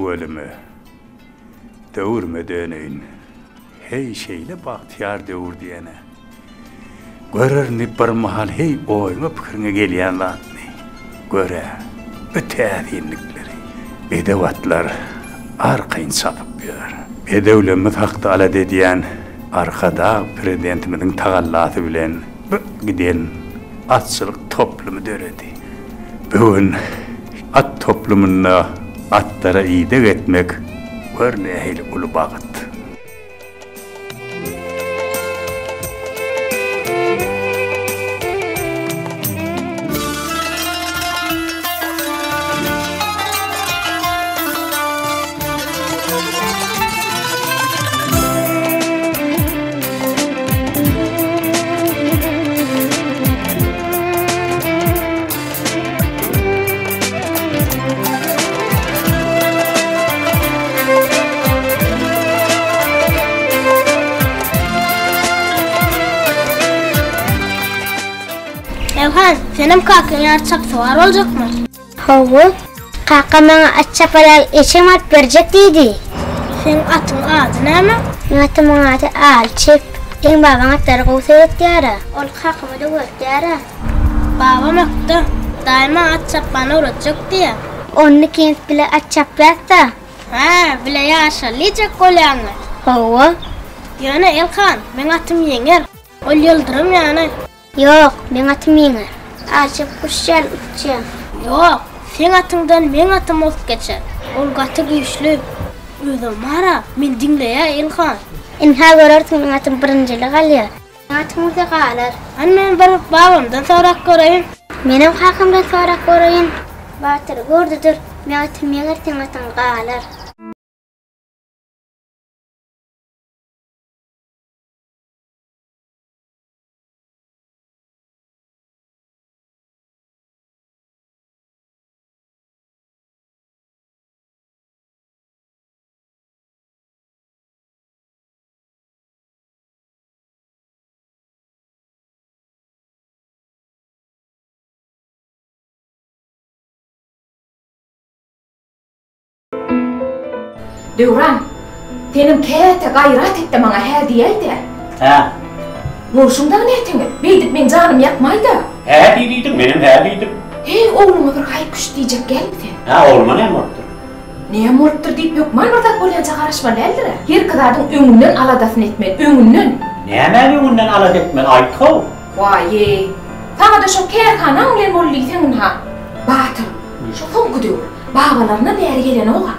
Tüweleme, döwrüme döneýin. Heý, şeýle bagtyýar döwür diýene. Görerini birmahal heý oýuňa-pikiriňe gelýän zatmy? Gör-ä, bu täsinlikleri. Bedew atlar arkaýyn çapyp ýör. Bedewlerimiz hakda alada edýän Arkadag Prezidentimiziň tagallasy bilen bu giden atçylyk toplumy döredi. Bu gün at toplumynda atlara ideg etmek gör nähili uly bagt. Elhan, senem kakaň ýaly çapsowar boljakmy? Hawa, kakam maňa at çapar ýaly eşegem alyp berjek diýdi. Seň atyň ady näme? Meň atymyň ady Alçyk. Seň babaň atlary gowy seretýär-ä. Ol kakama-da öwretýär-ä. Babam ökde. Daýym maňa at çapmany öwretjek diýýär. Onda ikimiz bile at çapýas-da. Hä, bile ýaşaly diýjek bolýaňmy? Hawa. Ýöne Elhan, meň atym ýeňer. Ol ýyldyrym ýaly. Ýok, meň atym ýeňer. Alçak guş ýaly uçýaň. Ýok, seň atyňdan meň atym ozup geçer. Ol gaty güýçli. Özem bar-a, meni diňleýär, Ilhan. Ynha görersiň, meň atym birinjilik alýar. Seň atyň bolsa galar. Hany men bir babamdan sorap göreýin. Menem kakamdan sorap göreýin. Batyr, gör-de dur, meň atym ýeňer, seň atyň galar. Döwran, senem käte gaýrat et-de maňa hä diýäý-dä. Hä. Bolşuň dagy näteňet, beýdip meň janym ýakmaý-da. Hä diý diýdiň, menem hä diýdim. Heý, ogluňa bir haý-küş diýjek dälmi sen? Hä, ogluma näme bolupdyr? Näme bolupdyr diýip hökman bir zat bolýança garaşmaly däldir-ä. Herki zadyň öňünden aladasyny etmeli, öňünden. Nämäni öňünden alada etmeli, aýt-how? Waý-eý, saňa-da şo kärhanaň bilen boldy diýseň ynha. Batyr, şo soňky döwür babalaryna bäri gelenok-a.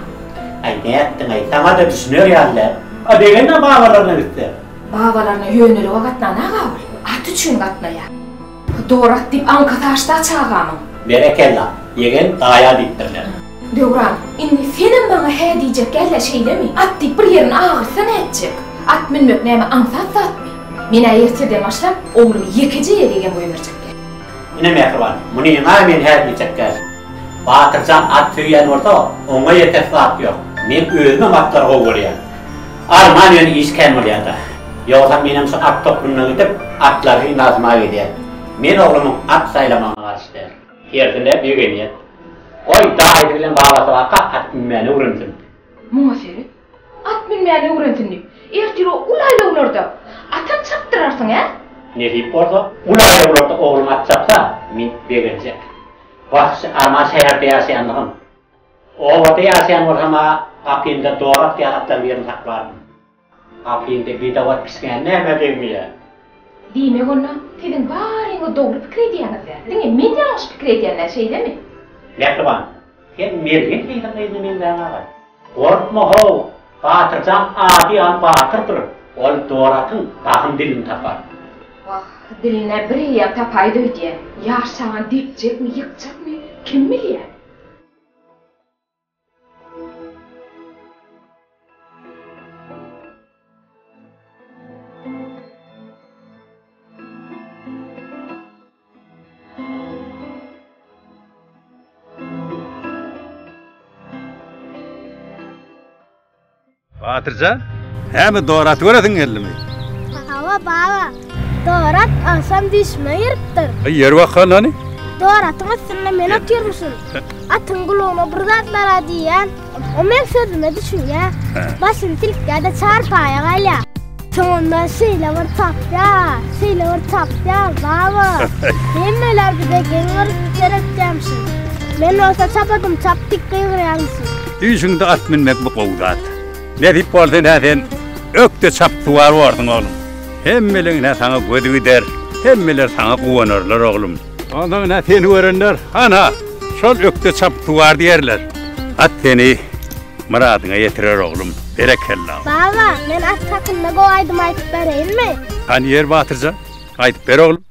Aý, nätdiň-aý, saňa-da düşüner ýaly däl. A degende babalaryna gitse. Babalaryna ýönelige gatnanag-a ol. At üçin gatnaýar. Dorat diýip aňkasy açdy-a çagamyň. Berekella, ýegen daýa diýipdirler. Döwran, indi senem maňa hä diýjek däl-ä, şeýlemi? At diýip bir ýerini agyrtsa nätjek? At münmek näme aňsat zatmy? Men-ä ertirden başlap, oglumy ýekeje ýere ýegen goýberjek däl. Ine mähriban, munyňa men hä diýjek däl. Batyrjan at söýýän bolsa, oňa ýetesi zat ýok. Men özümem atlary gowy görýän. Arman ýöne iş kän bolýada. Ýogsam menem şu at toplumyna gidip, atlary synlasyma gelýän. Men oglumyň at saýlamagyna garşy däl. Tersine begenýän. Goý, daýysy bilen babasy barka at münmäni öwrensin. Muňa seret. At münmäni öwrensin diýip, ertir o uly aýlawlarda atam çapdyrarsyň, ä? Nesip bolsa, uly aýlawlarda oglum at çapsa, men begenjek. Wah, şu arman şäherde ýaşaýanlygym. Obada ýaşaýan bolsam-a, gapymda dorak ýaly atlaryň birini saklardym. Gapyňda bedew at kişňän nämä degmeýär? Diýmek onda, siziň baryňyz dogry pikir edýäňiz-dä? Diňe men ýalňyş pikir edýän-dä, şeýlemi? Mähriban, sen Mergen seýsiň gyzyna meňzäň-aý. Gorkma how, Batyrjan ady ýaly batyrdyr, ol Doratyň bahym dilini tapar. Wah, dilin-ä bireýýäm tapaýdy öýdýän. Ýaş çagany depjekmi, ýykjakmy, kim bilýär? Batyrjan, häme Doraty göresiň geldimi? Hawa, baba. Dorat agşam düýşüme giripdir. Aý, ýer bakan hany. Dor atyň üstünde men otyrmyşyn. Atyň gulagyna bir zatlar-a diýýän. O meň sözüme düşünýär. Başyny silkýär-de çarpaýa galýar. Soňundan şeýle bir çapýar, şeýle bir çapýar, baba. Hemmeler bize geň görüp seretýärmişin. Men bolsa çapadym çap diýip gygyrýarmyşyn. Düýşüňde at münmek bu gowy zat. Nesip bolsa ine sen ökde çapyksuwar borsuň oglum. Hemmeleň ine saňa gözi gider, hemmeler saňa guwanarlar oglum. Onsoň ine seni görenler, hana, şol ökde çapyksuwar diýerler. At seni myradyňa ýetirer oglum. Berekella. Baba, men at hakynda gowy aýdym aýdyp bereýinmi? Hany ýer Batyrjan, aýdyp ber oglum.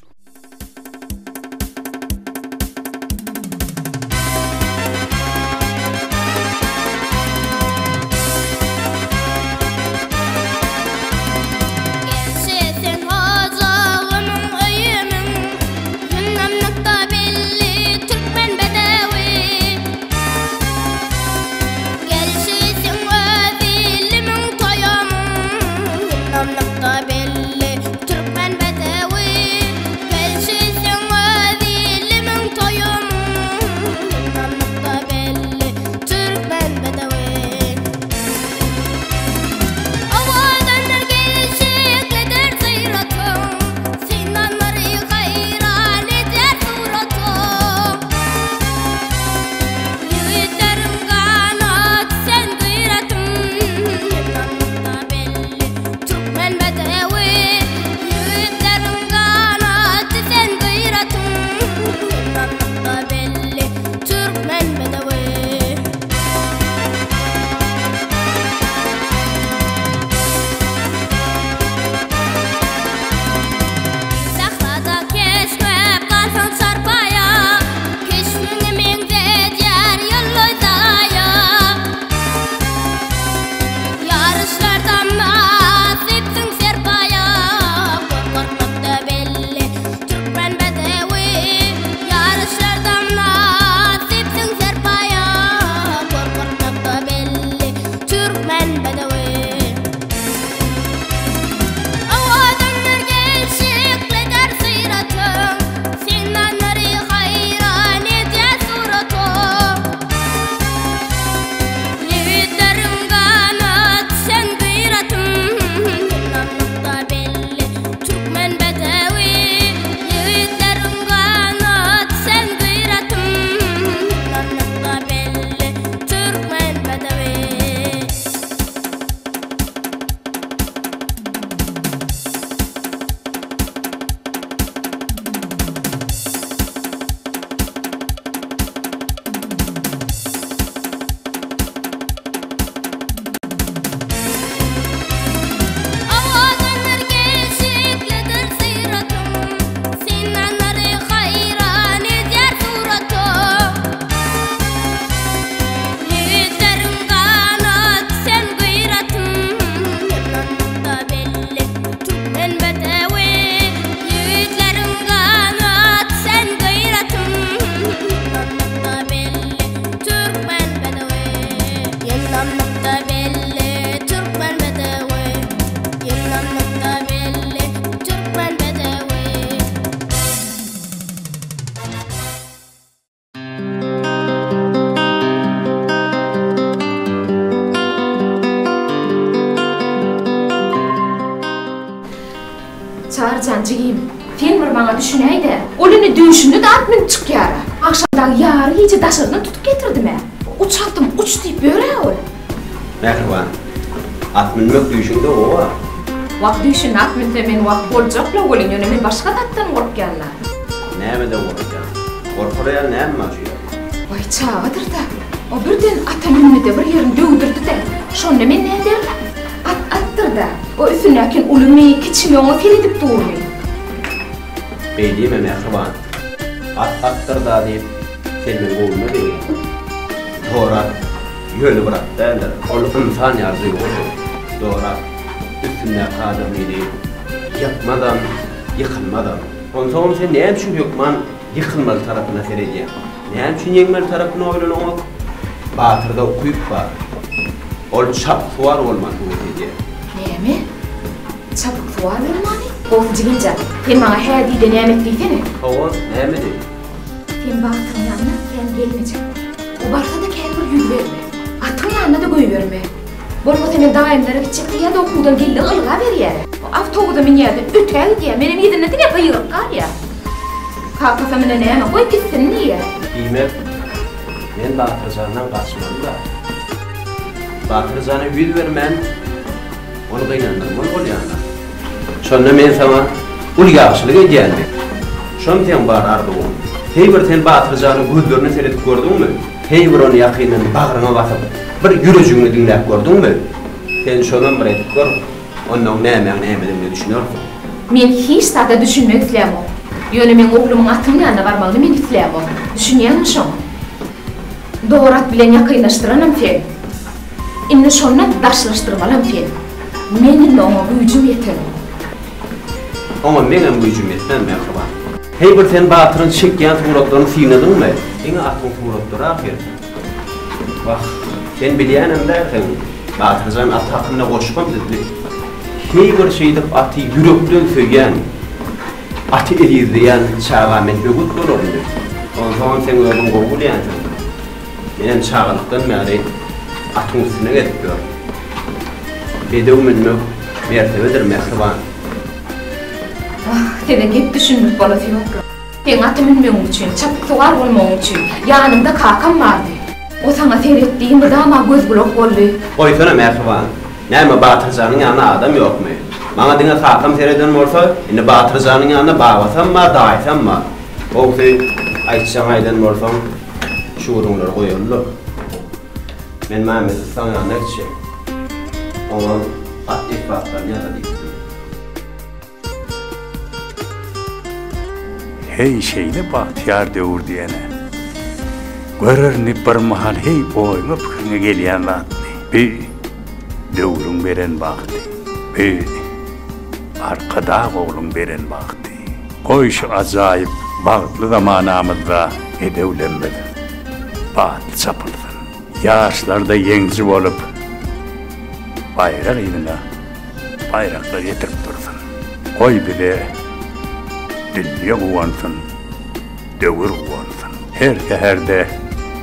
Çary jan jigim, sen bir maňa düşünäý-dä. Ol indi düýşünde-de at münüp çykýar-a. Agşam dagy ýary gije daşardan tutup getirdim-ä. Uç atym, uç diýip ýör-ä ol. Mähriban, at münmek düýşüňde gowy-a. Wah, düýşünde at münse men wah boljak-la welin, ýöne men başga zatdan gorkýan-la. Nämeden gorkýaň? Gorkar ýaly näme bar şu ýerde? Waý, çagadyr-da. O birden ata mündi-de, bir ýerini döwdürdi-de. Şonda men näderin? At atdyr-da. O üstündäkin ulumy, kiçimi oňa seredip durmy? Beý diýme, mähriban. At atdyr-da diýip, sen meň göwnüme degýäň. Dogry at ýöne bir at däldir. Ol ynsan ýaly duýgurdyr. Dogry at üstündäki adamyny ýykmazam, ýykylmazam. Onsoňam sen näme üçin hökman ýykylmaly tarapyna seredýäň? Näme üçin ýeňmeli tarapyny oýlanaňok? Batyrda ukyp bar. Ol çapyksuwar bolmany höwes edýär. Näme? Çapyksuwar bolmany? Gowusy jigimjan, sen maňa hä diý-de näme et diýsene. Hawa, näme diý? Sen Batyryň ýanyna kän gelmejek bol. O barsa-da kän bir ýüz berme. Atyň ýanyna-da goýberme. Bolmasa men daýymlara gitjek diýýär-de okuwdan geldi ylgaberýär. Awtobusa münýär-de ötä gidýär. Menem yzynda diňe gygyryp galýar. Kakasam ine näme, goý gitsin diýýär. Diýmek, men Batyr jandan gaçmaly-da. Batyr jana ýüz bermän, ony gynandyrmaly bolýan-da. Şonda men saňa uly ýagşylyk edýänmi? Şomy seň bar arzuwyň? Heý bir sen Batyr janyň gözlerine seredip gördüňmi? Heý bir ony ýakyndan bagryňa basyp, bir ýürejigiňi diňläp gördüňmi? Sen şonam bir edip gör, onnoň nämäň nämedigine düşünersiň. Men hiç zada düşünmek islämok. Ýöne meň oglumyň atyň ýanyna barmagyny men islämok. Düşünýäňmi şoňa? Dogry at bilen ýakynlaşdyranam sen. Indi şondan daşlaşdyrmalam sen. Men indi oňa güýjüm ýetenok. Oňa meňem güýjüm ýetmez, mähriban. Heý bir sen Batyryň çekýän suratlaryny synladyňmy? Diňe atyň suratlary ahyr. Wah, sen bilýänem dälsiň, Batyrjan at hakynda goşgam düzdi. Heý bir şeýdip aty ýürekden söýýän, aty ezizleýän çaga men böwet bolarynmy? Onsoňam seň özüň gowy bilýänsiň. Menem çagalykdan bäri atyň üstünde gezip ýörün. Bedew münmek mertebedir, mähriban. Wah, size gep düşündirip bolasy ýok-la. Seň ata münmegiň üçin, çapyksuwar bolmagyň üçin ýanyňda kakam bardy. O saňa seretdi, mydama göz-gulak boldy. Goýsana, mähriban. Näme, Batyr janyň ýanynda adam ýokmy? Maňa diňe kakam sereden bolsa, indi Batyr janyň ýanynda babasam bar, daýysam bar. Gowusy, aýtjagyňy aýdan bolsaň, şu gürrüňleri goýaly-da. Men Mämmet ussaň ýanyna gitjek. Oňa at esbaplaryny ýasa diýipdim. Heý, şeýle bagtyýar döwür diýene. Görerini birmahal heý oýuňa-pikiriňe gelýän zatmy? Bi döwrüň beren bagty. Bi Arkadag ogluň beren bagty. Goý şu ajaýyp bagtly zamanamyzda bedewlerimiz batly çapylsyn. Ýaşlar-da ýeňiji bolup, baýrak yzyna baýraklar getirip dursun. Goý bize dünýe guwansyn, döwür guwansyn. Her säherde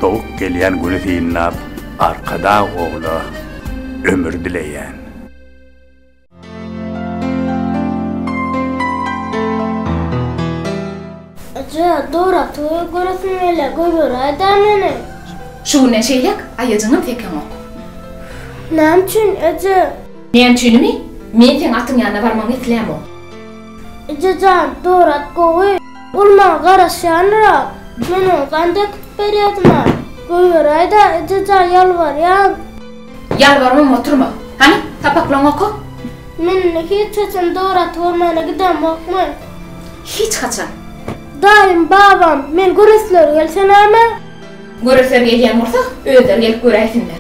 dogup gelýän Güni synlap, Arkadag ogla ömür dileýän. Eje, Doraty göresim gelýär, goýberäý-dä meni. Şu günden şeýläk aýajyňam sekeňok. Näme üçin, eje? Näme üçinimi? Men seň atyň ýanyna barmagyňy islämok. Eje jan, Dorat gowy. Ol maňa garaşýandyr-a. Men oňa gan döküp berýärdim-ä. Goýberäý-dä, eje jan, ýalbarýan. Ýalbarybam oturma. Hany, sapaklaňy oka. Men indi hiç haçan dogry aty görmäne gidemokmy? Hiç haçan. Daýym, babam, meni göresleri gelse näme? Göresleri gelýän bolsa, özleri gelip göräýsinler.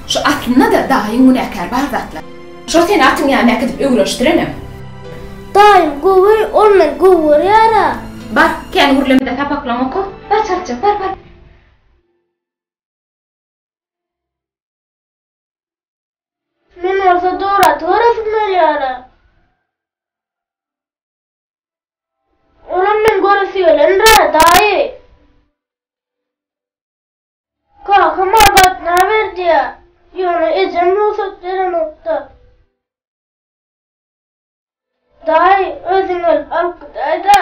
Şu aslynda-da daýyň günäkär bar zatlar. Şol seni atyň ýanyna äkidip öwrenişdirenem. Daýym gowy, ol meni gowy görýär-ä. Bar, kän gürleme-de sapaklaňy oka. Bar çaltjak, bar, bar. Men bolsa Doraty göresim gelýär-ä. Olam meni göresi gelendir-ä, daýy. Kakam-a gatnaber diýýär. Ýöne ejem rugsat berenok-da. Daýy, özüň gelip alyp gidäý-dä.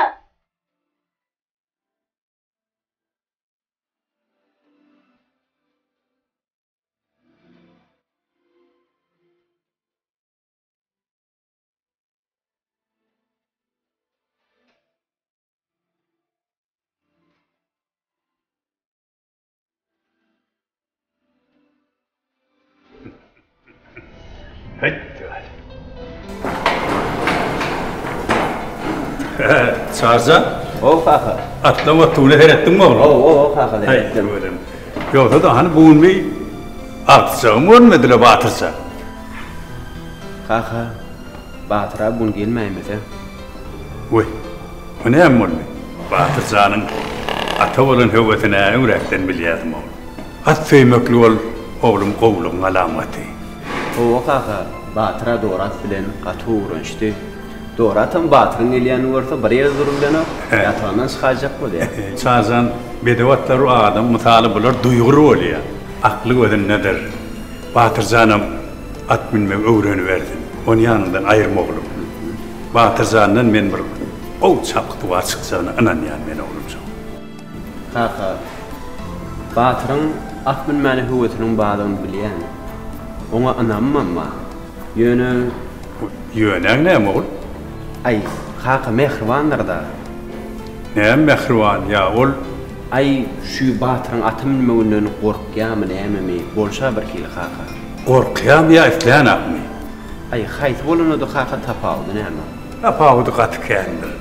Çarja. Ow kaka. Atlaň otugyna seretdiňmi oglum? Ow ow ow kaka seretdim. Ýogsa-da hany bu gün bir agtyjagym görünmedi-le Batyrja. Kaka, Batyr abi bu gün gelmäýmese. Weý, o näme boldy? Batyr janyň ata bolan höwesini öňräkden bilýärdim oglum. At söýmeklik ol oglum gowulygyň alamaty. Hawa kaka, Batyr-a Dorat bilen gaty öwrenişdi. Doratam Batyryň gelýänini görse bir ýerde durubilenok, ýatagyndan çykaýjak bolýar. Çarjan, bedew atlar adam mysaly bular duýgur bolýar. Akly gözündedir. Batyrjanam at münmegi öwrenibersin. Ony ýanyňdan aýyrma oglum. Batyrjandan men bir gowy çapyksuwar çykjagyna ynanýan men oglumjyk. Kaka, Batyryň at münmäne höwesiniň bardygyny bilýän. Oňa ynamymam bar. Ýöne. Ýöneň näme ogul? Aý, kaka mähribandyr-da. Näme mähriban, ýa ol? Aý, şü Batyryň ata münmeginden gorkýamy nämemi, bolşa birhili kaka. Gorkýamy ýa islänakmy? Aý, haýsy bolanda-da kaka tapawudy näme? Tapawudy gaty kändir.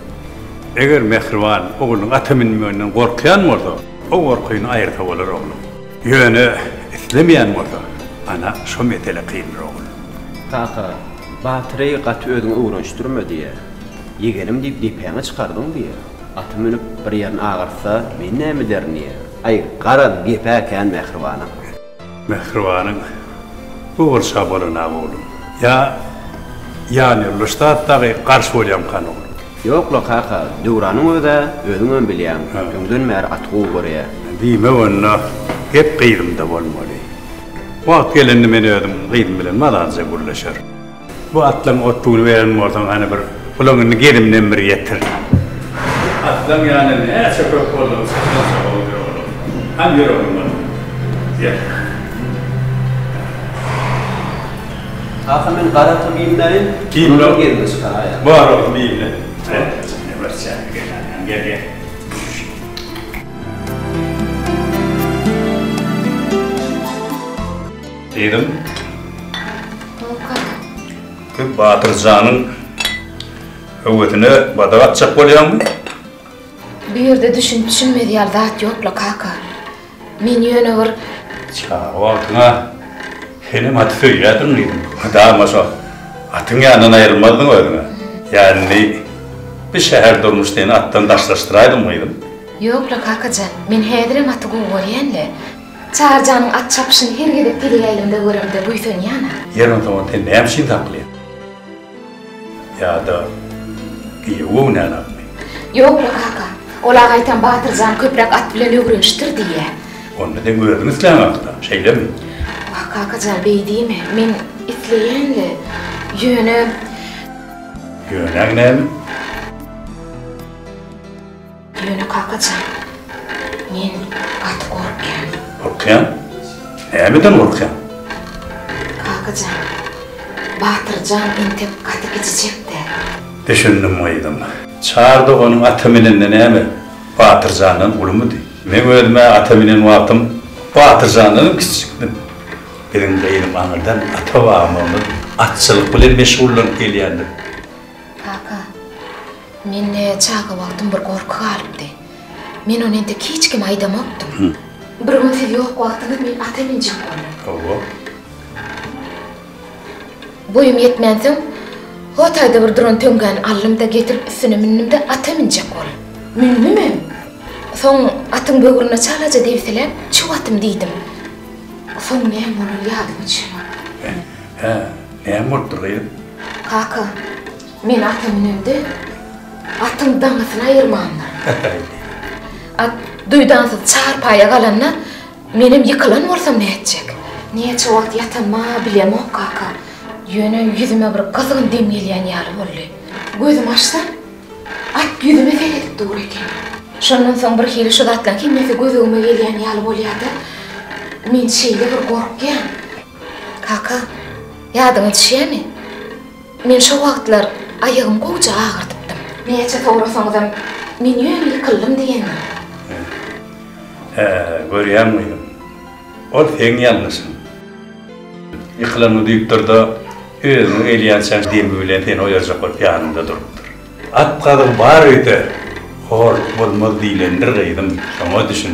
Eger mähriban oglunyň ata münmeginden gorkýan bolsa, o gorkyny aýyrsa bolar oglum. Ýöne islemeýän bolsa, ana, şo mesele kyndyr ogul. Kaka, Batyry gaty özüňe öwrenişdirme diýýä. Ýegenim diýip depäňe çykardyň diýýä. Aty münüp bir ýerini agyrtsa, men näme ederin diýýä. Aý, garaz, gep-ä kän mähribanyň. Mähribanyň bu bolşa bolan-a oglum. Ýa ýanýoldaş zat dagy garşy bolýamkan oglum. Ýok-la kaka, Döwranyň öz-ä, özüňem bilýäň, öňden bäri aty gowy görýä. Diýmek onda gep gyzymda bolmaly. Wagt gelende men özüm gyzym bilen mazalyja gürleşerin. Bu atlaň otlugyny beren bolsaň hany bir bulaň indi geziminem bir ýetir. Atlaň ýany näçe köp boldugyça şonça gowudyr oglum. Hany ýör oglum hany. Gel. Kaka men gara ata biýmläýin. Biýmle. Onuň gezimi çykaraýar. Bar oglum biýmle. Hä, bir çäge gel hany gel gel. Gyzym. How kaka. Bu Batyr janyň höwesine badak atjak bolýaňmy? Bu ýerde düşünip düşünmez ýaly zat ýok-la kaka. Men ýöne bir. Çaga wagtyň-a senem aty söýýärdiň gyzym. Mydama şo atyň ýanyndan aýrylmazdyň özüň-ä. Ýa indi bi şäher durmuş seni atdan daşlaşdyraýdymy gyzym? Ýok-la kakajan, men häzirem aty gowy görýän-le. Çaryjanyň at çapyşyny her gezek teleýaýlymda göremde buýsanýan-a. Ýer onsoň ony sen näme üçin saklaýaň? Ýa-da giýew göwnänakmy? Ýok-la kaka, ol-a gaýtam Batyrjan köpräk at bilen öwrenişdir diýýä. Onda seň özüň isläňakda, şeýlemi? Wah, kakajan, beý diýme. Men isleýän-le, ýöne. Ýöneň näme? Ýöne kakajan, men gaty gorkýan. Gorkýaň? Nämeden gorkýaň? Kakajan, Batyrjan entek gaty kiçijek-dä. Düşündim gyzym. Çar doganyň ata minende näme, Batyrjandan ulumydy? Meň özüm-ä ata minen wagtym Batyrjandanam kiçijikdim. Biziň gyzym aňyrdan ata-babamyz atçylyk bilen meşgullanyp gelýändir. Kaka, Mende çaga wagtym bir gorky galypdy. Men ony entek hiç kime aýdamokdym. Bir gün siz ýok wagtyňyz men ata münjek boldum. Hawa. Boýum ýetmänsoň, ho taýda bir duran töňňäni aldym-da, getirip üstüne mündüm-de, ata münjek boldum. Mündümem. Soň atyň böwrüne çalaja debsiläp, çüw atym diýdim. Soň näme bolany ýadyma düşenok. Hä, näme bolupdyr gyzym? Kaka, Men ata münemde, atyň daňysyny aýyrmandyr. At duýdansyz çarpaýa galanda, menem ýykylan bolsam nätjek? Näçe wagt ýatanymy-a bilemok, kaka. Ýöne ýüzüme bir gyzgyn dem gelýän ýaly boldy. Gözümi açsam, at ýüzüme seredip dur eken. Şondan soň birhili şu zatlaryň hemmesi göz öňüme gelýän ýaly bolýar-da, men şeýle bir gorkýan. Kaka, ýadyňa düşýärmi? Men şo wagtlar aýagymy gowja agyrdypdym. Näçe sorasaňyzam, men ýöne ýykyldym diýendim. Hä, görýäň gyzym, ol seň ýalňyşyň. Ýykylanyňy duýupdyr-da, özüňe gelýänçäň demi bilen seni oýarjak bolup ýanyňda durupdyr. At gazygy bar öýde, horluk bolmaz diýlendir gyzym, şoňa düşün.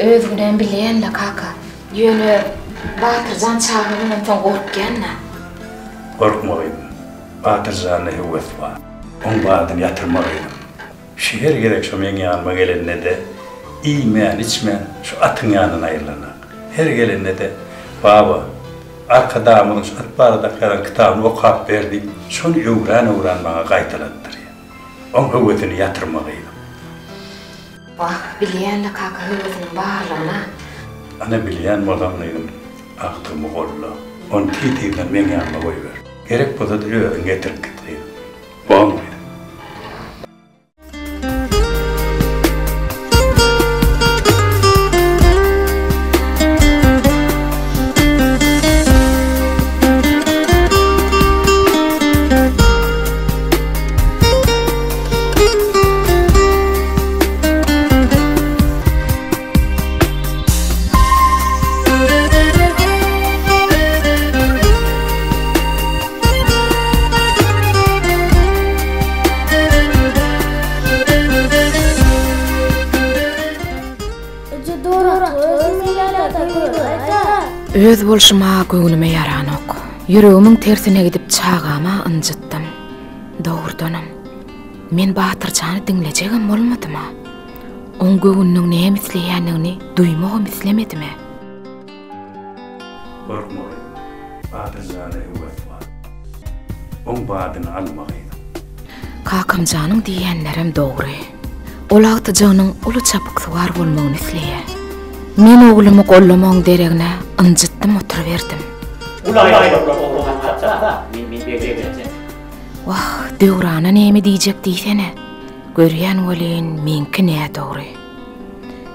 Öz günämi bilýän-le, kaka. Ýöne Batyrjan çaga bolansoň gorkýan-da. Gorkma gyzym, Batyr janda höwes bar. Oň badyny ýatyrma gyzym. Şu her gezek şo meň ýanyma gelende-de, iýmän-içmän şu atyň ýanyndan aýrylanak. Her gelende-de, Baba, Arkadagymyzyň şu at baradaky ýazan kitabyny okap ber diýip, şony öwran-öwran maňa gaýtalatdyrýar. Oň höwesini ýatyrma gyzym. Wah, bilýän-le kaka höwesiniň barlygyna. Ana bilýän bolsaň gyzym, agtygymy golla. Ony tiz-tizden meň ýanyma goýber. Gerek bolsa-da özüň getirip git gyzym. Bormy gyzym? Öz bolşum-a göwnüme ýaranok. Ýüregimiň tersine gidip çagama ynjytdym. Dogrudanam, men Batyrjany diňlejegem bolmadym-a. Oň göwnüniň näme isleýändigini duýmagam islemedim-ä. Gorkma gyzym, Batyr jana höwes bar. Oň badyny alma gyzym. Kakamjanyň diýýänlerem dogry. Ol agtyjagynyň uly çapyksuwar bolmagyny isleýär. Men oglumy gollamagyň deregine ynjytdym oturyberdim. Uly aýlawlar ogluňam çapsa, men begenjek. Wah, Döwrana neme diýjek diýsene. Görýän welin, meňki nädogry.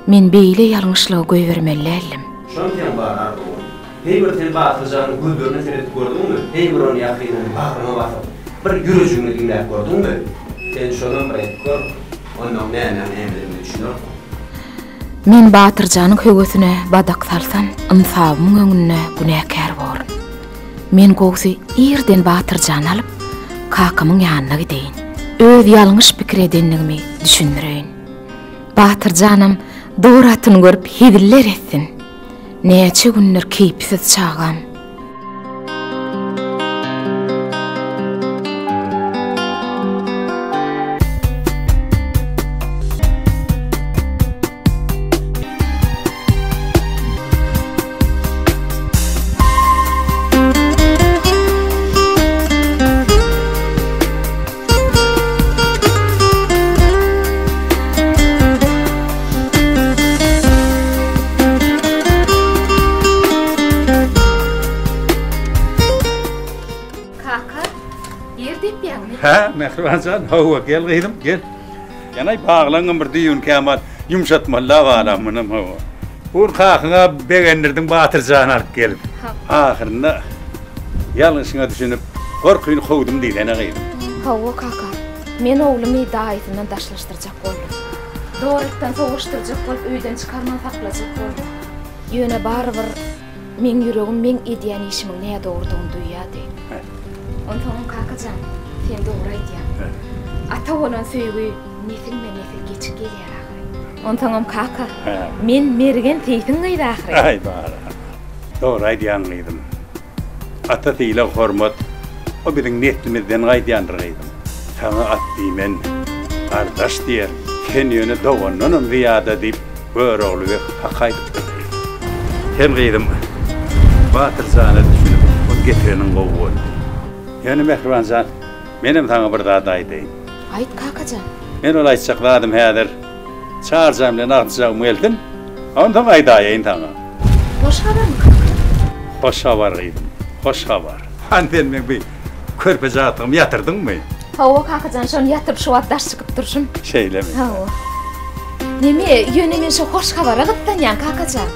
Men beýle ýalňyşlygy goýbermeli däldim. Şon seň bar arzuwyň. Heý bir sen Batyr janyň gözlerine seredip gördüňmi? Heý bir ony ýakyndan bagryňa basyp, bir ýürejigiňi diňläp gördüňmi? Sen şonam bir edip gör, onnoň nämäň nämedigine düşünersiň. Men Batyr janyň höwesine badak salsam, ynsabymyň öňünde günäkär borun. Men gowsy irden Batyr jany alyp, kakamyň ýanyna gideýin. Öz ýalňyş pikir edendigimi düşündireýin. Batyr janam dor atyny görüp heziller etsin. Näçe gündür keýpsiz çagam. Kaka, ýer depýäňmi? Hä, Mähriban jan, hawa, gel gyzym, gel. Ýanaý baglaňam bir düýbüni kämal ýumşatmaly-la balam munam hawa. Bu gün kakyňa begendirdiň Batyr jany alyp gelip. Ahyrynda Ýalňyşyňa düşünip, gorkyny kowdum diýsene gyzym. Hawa, kaka. Men oglumy daýysyndan daşlaşdyrjak boldum. Dorotdan sowaşdyrjak bolup öýden çykarman saklajak boldum. Ýöne barybir meň ýüregim meň edýän işimiň nädogrudygyny duýýardy. Onsoňam kaka jan, sen dogry aýdýaň. Ata bolan söýgi nesilme-nesil geçip gelýär ahyry. Onsoňam kaka, men Mergen seýsiň gyzy ahyry. Aý, bar-a. Dogry aýdýaň gyzym. Ata sylag hormat o biziň neslimizden gaýdýandyr gyzym. Saňa at diýmen, gardaş diýerin. Sen ýöne dogandanam zyýada diýip Görogly beg hak aýdypdyr gyzym. Sen gyzym Batyr jana düşünip ony getireniň gowy boldy. Ýöne Mähriban jan menem saňa bir zat aýdaýyn. Aýt kakajan. Men ol aýtjak zadym häzir Çarjam bilen agtyjagym gelsin, onsoň aýdaýaýyn saňa. Hoş habarmy, kaka? Hoş habar, gyzym, hoş habar. Hany sen meň bi körpeje agtygymy ýatyrdyňmy? Hawa, kakajan, şony ýatyryp şu wagt daş çykyp durşum. Şeýlemi? Hawa. Neme, ýöne men şo hoş habara gyssanýan, kakajan.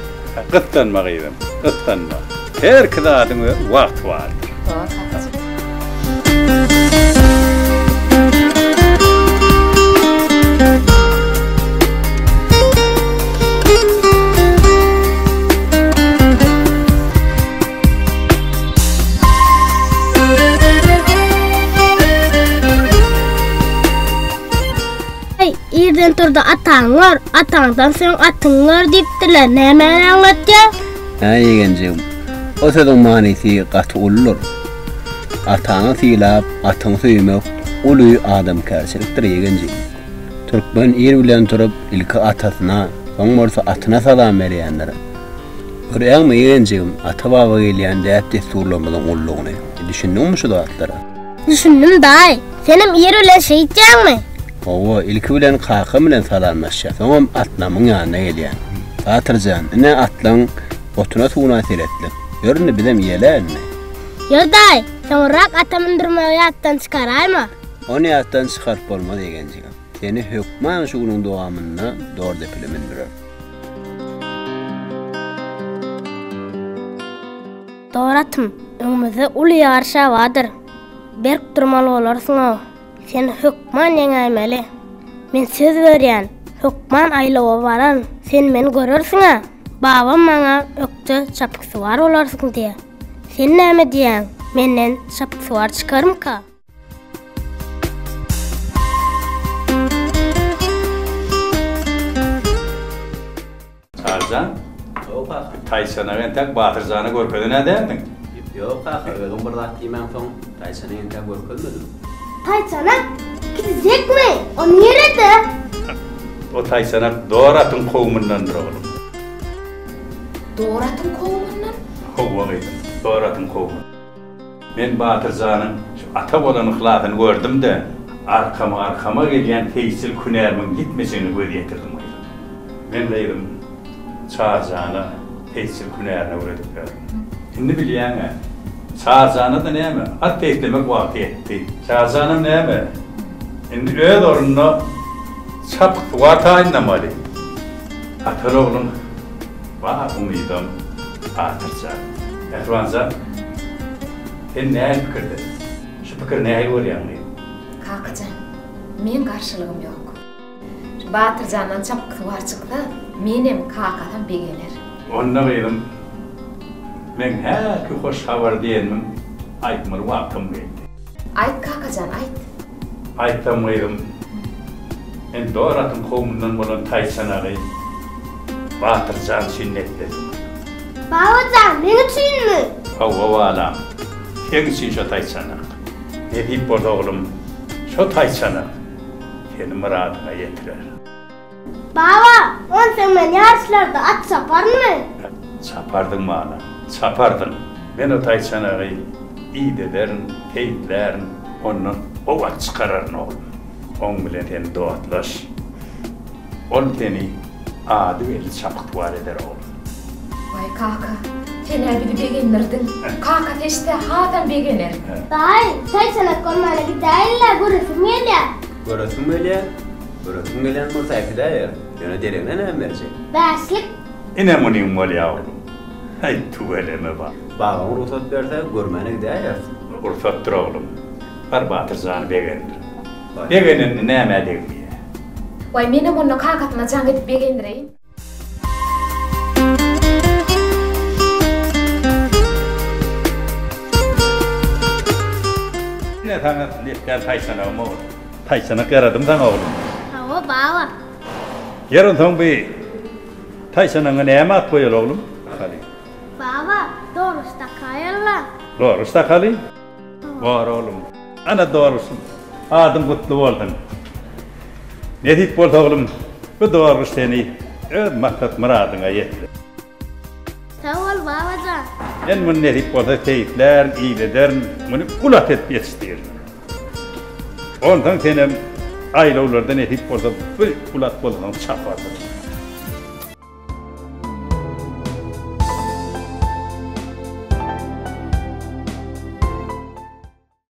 Gyssanma, gyzym, gyssanma. Herki zadyň öz wagty bardyr. Hawa, kakajan. Eý, irden turda ataňy gör, ataňdan soň atyňy gör diýipdirler, nämäni aňlatýar? Hä, ýegenjigim, o sözüň manysy gaty uludyr. Ataňy sylap, atyňy söýmek uly adamkärçilikdir, ýegenjigim. Türkmen ir bilen turup, ilki atasyna, soň bolsa atyna salam berýändir. Görýäňmi, ýegenjigim, ata-baba gelýän däp-dessurlarymyzyň ululygyny. Düşündiňmi şu zatlara? Düşündim, daýy. Senem ir bilen şeýtýäňmi? Hawa, ilki bilen kakam bilen salamlaşýan, soňam atlamyň ýanyna gelýän. Batyr jan, ine atlaň otuna-suwuna seretdik. Ýör indi bizem iýeli indi. Ýör daýy, soňrak ata mündürmegi ýatdan çykaraýma. Ony ýatdan çykaryp bolmaz ýegenjigim. Seni hökman şu günüň dowamynda Dordepile mündürerin. Dor atym, öňümizde uly ýaryş-a bardyr. Berk durmaly bolarsyň-ow. Sen hökman ýeňäýmeli. Men söz berýän, hökman aýlawa bararyn. Sen meni görersiň-ä, babam maňa ökde çapyksuwar bolarsyň diýýär. Sen näme diýýäň, menden çapyksuwar çykarmyka? Çaryjan, Ýok kaka. Taýçanagy entäk Batyrjana görkezen-ä däldiň? Ýok kaka, özüň bir zat diýmäňsoň, taýçanagy entäk görkezmedim. Taýçanak kiçijekmi? O nirede? O taýçanak dor atyň kowumyndandyr, oglum. Dor atyň kowumyndan? Hawa, gyzym, dor atyň kowumundan. Men Batyrjanyň şu ata bolan yhlasyny gördüm-de, arkama-arkama gelýän seýisçilik hünärimiň ýitmejegine göz ýetirdim gyzym. Men gyzym Çarjana seýisçilik hünärini öwredip berdim. Indi bilýäň-ä, Çarjana-da näme, at seýislemek wagty ýetdi. Çarjanam näme, indi öz ornuna çapyksuwar taýynlamaly. Ataly ogluň Bar umydam Batyrjan. Mähribanjan, sen nähili pikirde? Şu pikiri nähili görýäň gyzym? Kakajan, meň garşylygym ýok. Şu Batyrjandan çapyksuwar çyksa, menem, kakasam begener. Onda gyzym, meň häki hoş habar diýenimiň aýtmaly wagtym geldi. Aýt kakajan, aýt. Aýtsam gyzym, men dor atyň kowmundan bolan taýçanagy Batyr jan üçin nepledim. Babajan, meň üçinmi? Hawa balam, seň üçin şo taýçanak. Nesip bolsa oglum, şo taýçanak seni myradyňa ýetirer. Baba, onsoň men ýaryşlarda at çaparynmy? Çapardyň balam, çapardyň. Men o taýçanagy idederin, seýislärin, ondan gowy at çykararyn oglum. Oň bilen sen dostlaş. Ol seni ady belli çapyksuwar eder oglum. Waý kaka, sen-ä bizi begendirdiň. Kakasy eşitse hasam begener. Daýy, taýçanak görmäne gidäýeli-le, göresim gelýär. Göresiň gelýär? Göresiň gelýän bolsa äkidäýer. Ýöne deregine näme berjek? Bäşlik. Ine munyň bolýa oglum. Häý, tüweleme bar. Babaň rugsat berse, görmäne gidäýeris. Rugsatdyr oglum. Bar Batyr jany begendir. Begenende nämä degmeýär. Waý, menem onda kakasyna jaň edip begendireýin. Ine saňa nepgär taýçanagym ogul. Taýçanak ýaradym saňa oglum. Hawa baba. Ýer onsoň bi taýçanagyňa näme at goýaly oglum? Baba, Doruş dakaýaly-la. Doruş dakaly? Bor oglum. Ana Doruşym. Adyň gutly bolsun. Nesip bolsa oglum, bu Doruş seni öz maksat-myradyňa ýetirer. Sag bol babajan. Men muny nesip bolsa seýislärin, idederin, muny uly at edip ýetişdirin. Onsoň senem aýlawlarda nesip bolsa bir uly at bolsaň çaparsyň.